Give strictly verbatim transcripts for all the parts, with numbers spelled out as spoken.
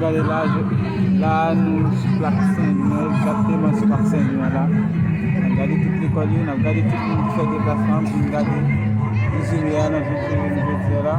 Gade la, je, la nou sou plak Sen Lwi an, egzakteman sou plak Sen Lwi an la. N ap gade tout lekòl yo, n ap gade tout moun ki fè deplasman pou n gade Mizuri a nan vil Sen Lwi jodi a la.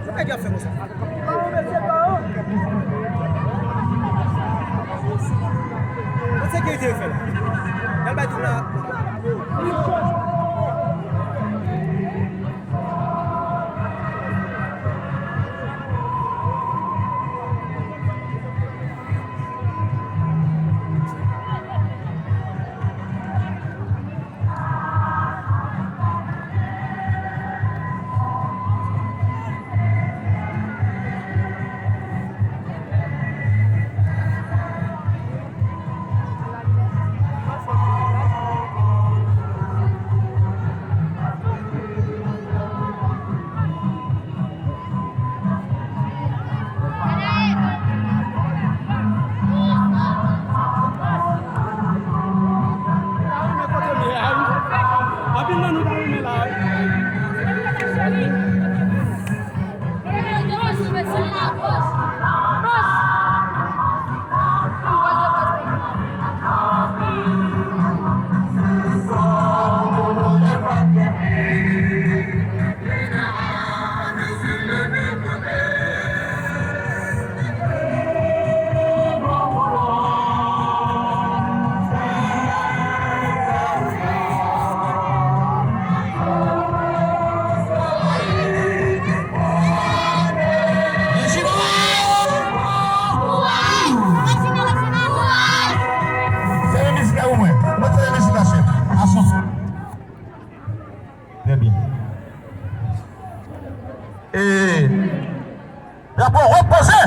Sa nèg y ap fè konsa? Kot sekirite yo fè la? Y al bay tout la. Drapo repoze.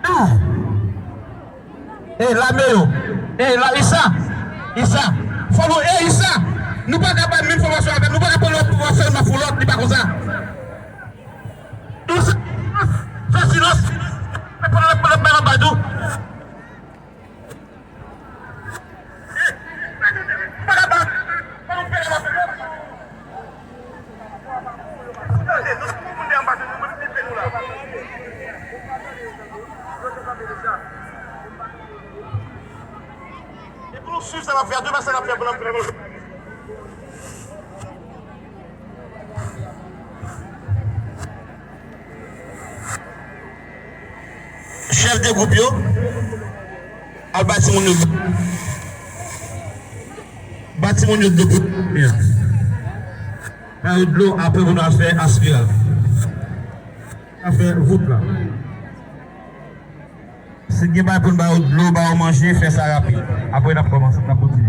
Tou. E lame yo. E la, isa. Isa. Fò nou, e isa. Nou pa ka bay menm fòmasyon avè l. Nou pa ka pran lòt pouvwa sèlman pou lòt. Li pa konsa. Fè silans. Fè silans. Fè silans. Fè silans. E pou nou swiv sa n ap fè a, tou pa sa n ap fè pou n ap fè. Chèf de gwoup yo, al bay timoun yo dlo. Bay timoun yo dlo pou yo. Ba yo dlo, apre pou nou al fè aspiral. Al fè vout la. Si gen bagay pou n ba yo dlo, ba yo manje, fè sa rapid. Apre n ap kòmanse, n ap kontinye.